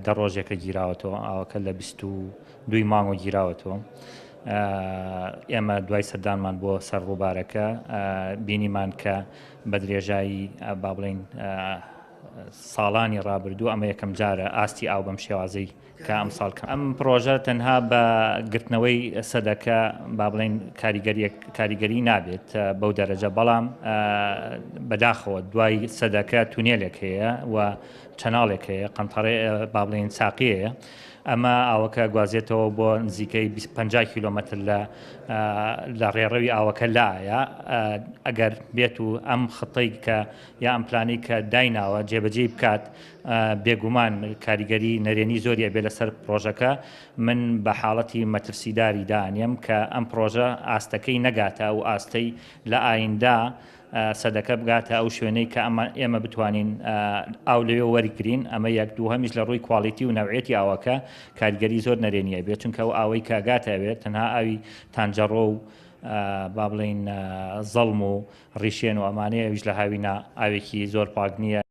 10 ڕۆژێکە گیراوەتەوە، ئاوەکە لە 22ی مانگەوە گیراوەتەوە. ئێمە دوای سەردانمان بۆ سەر ڕووبارەکە بینیمان کە بە درێژایی با بڵێین ساڵانی ڕابردوو ئەمە یەکەم جارە ئاستی ئاو بەم شێوازەی کە ئەمساڵ کەم. ئەم پڕۆژە تەنها بە گرتنەوەی سەدەکە با بڵێین کاریگەریەک کاریگەری نابێت بەو دەرەجە، بەڵام بەداخەوە دوای سەدەکە تونێلێک هەیە و چەناڵێک هەیە قەنتەڕێ با بڵێین ساقیەیە ئەمە ئاوەکە گوازێتەوە بۆ نزیکەی 50 کیلۆمەتر لە لە ڕێڕەوی ئاوەکە لایە ئەگەر بێت و ئەم خطەی کە یا ئەم پلانەی کە دایناوە جێبەجێی بکات بێگومان کاریگەری نەرێنی زۆری ئەبێ لەسەر پڕۆژەکە، من بە حاڵەتی مەترسیداری دانێم کە ئەم پڕۆژە ئاستەکەی نەگاتە ئەو ئاستەی لە ئایندە سەدەکە بگاتە ئەو شوێنەی کە ئەمە ئێمە بتوانین ئاو لەوێ وەرگرین، ئەمە یەک، دووهەمیش لە ڕووی کواڵیتی و نەوعیەتی ئاوەکە کاریگەری زۆر نەرێنی ئەبێت، چونکە ئەو ئاوەی کە ئەگاتە ئەوێ تەنها ئاوی تانجەڕۆ و با بڵێین زەڵم و ڕیشێن و ئەمانەیە، ئەویش لە هاوینا ئاوێکی زۆر پاک نییە.